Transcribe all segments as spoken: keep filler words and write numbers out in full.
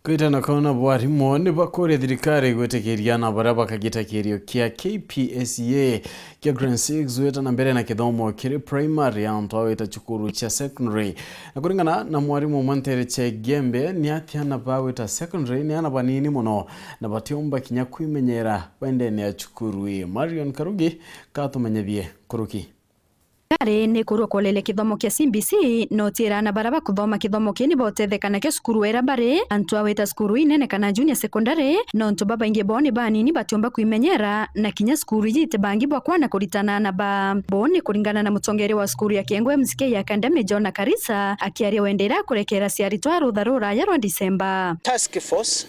Wita na kona bwarimu ni bakuria thirikari gwitikiria na baria bakagita kirio kia K P S E A kia grade six wita na mbere na kithomo kiri primary antu awita cukuru cia secondary. Na kuringana na mwarimu Mwantere Chegembe, ni ati ana bawita secondary ni ana banini muno na batiumba kinya kwimenyera wendene ya cukuru ii. Marion Karugi katumenyebie kuruki. Thirikari ni kurua kuoleria kithomo kia C B C, no ti ira ana baria bakuthoma kithomo kii ni botetheka nakio cukuru ira bari. Antu awita cukuru inene kana junior secondary, nontu babaingi bo ni banini batiumba kwimenyera, na kinya cukuru iji iti bangi bwa kwana kuritana ana ba. Bo ni kuringana na mutongeria wa cukuru ya Kiengo M C K Academy, John Akarisa, akiaria wendera kurekera aciari twa rutha ruraya rwa Disemba. Task force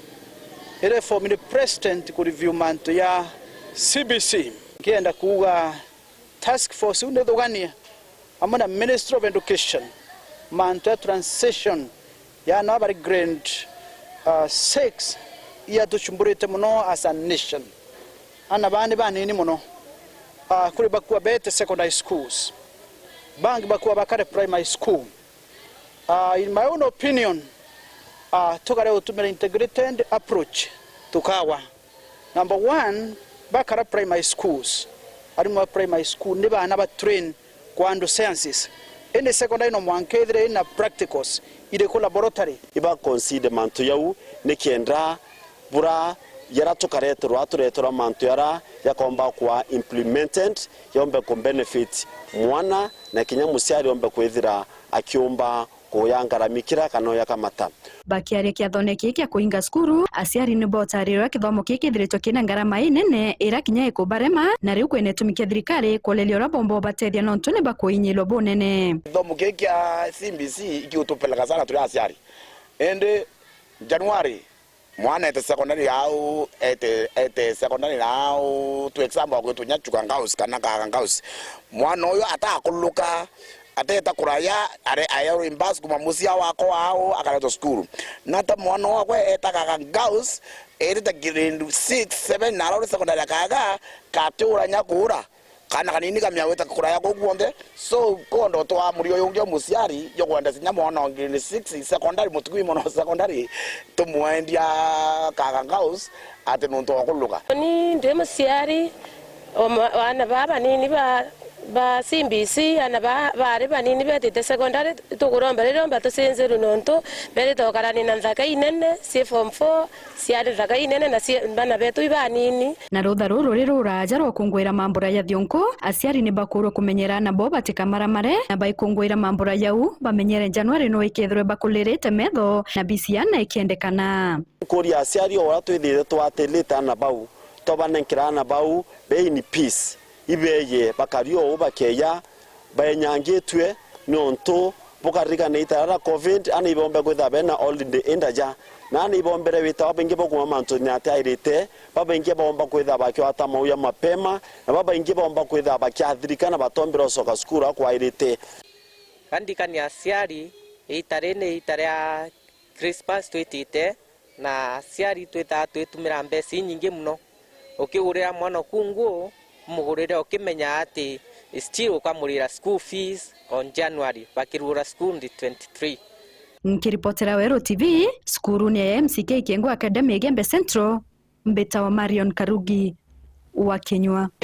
iria iformire president kureview mantu ya C B C. Nkienda kuuga task force iu nithuganie amwe na Ministry of Education, mantu ya transition ya ana bari grade, uh, six, iatuchumburite muno as a nation. Ana baa ni banini muno. Uh, kuri bakua bete secondary schools, bangi bakua bakare primary school. Uh, in my own opinion, uh, tukare gutumira integrated approach tukawa. Number one, bakara primary schools. Arimu ba primary school ni baana ba train kwa andu sciences. Indi secondary no mwanka ithire ina practicals iriku laboratory. Iba consider mantu jau ni kenda bura yara tukareterwa, tureterwa mantu yara yakomba kwa implemented, yombe ku benefit mwana na kinya muciari ombe kwithira akiumba kuya ngarami kira kana uya kamata. Bakiaria kiathone kii kia kuinga cukuru, aciari ni botarirwa kithomo kii kithiritwe kina ngarama inene ira kinya ikubarema, na riu kwina itumi kia thirikari kuoleria uria bomba ubatethia nontu ni bakuinyilwa bunene. Kithomo kii kia C B C ikiutupeleka sana turi aciari. Indi January, mwana ete secondary au, ete, ete secondary na au, tu example, agwitwo nya Chuka Ngaus kana Kaga Ngaus. Mwana uyu atakuluka, ateta kuraya, are, aerwa imbasi kuma mucii wako au, akaretwa cukuru. Nata mwana wakwa eta Kaga Ngaus, erite grade six, seven, na arori secondary ya Kaga, katiura nya kuura. Kana kanini kamia gwita kuraya kuu kuonthe. So, kondo twa murio yungi o muciari, yo kwenda sinya mwana o grade six secondary, mutuku imono secondary, tumwendia Kaga Ngaus ati nuntu wa kuluka. Ni ndi muciari, o mwa-, ana baa banini ba, ba C B C, ana baa bari banini betite secondary, tukuromba riria omba tucinzirwe nontu berite ukarani na nthaka inene, cie form four, ciari nthaka inene na cie, bana betu ibanini. Na rutha ruru ri ruraja rwa kunguira mambura ya thionku, aciari ni bakurwe kumenyera ana bo batikamaramare, na baikunguira mambura jau, bamenyere Januari no ikethirwe bakulirite metho na bisiana ikiendekana. Nkuria aciari o uria twithite twatilite ana bau, twabanenkera ana bau be in peace, ibeye bakari o uu bakeya baenyangitue, niuntu bukaririkana ita riria covid, ana ibombe kwithirwa bena holiday indaja, na ana ibombere wita babaingi bakuma mantune atiairite, babaingi baomba kwithirwa bakiwata mauya mapema, na babaingi baomba kwithirwa bakiathirika na batombire ucoka cukuru akwairite. Kandikania aciari, ita ri ni ita ria Christmas twitite, na aciari twithaa twitumira mbeca inyingi muno. Ukigurira mwana oku nguu, umugurire ukimenya ati still ukamurira school fees on January, bakirugura school ndi twenty-three. Nkiripotera Weru T V, cukurune ya M C K Kiengo Academy, Igembe Central, mbitawa Marion Karugi wa Kinyua.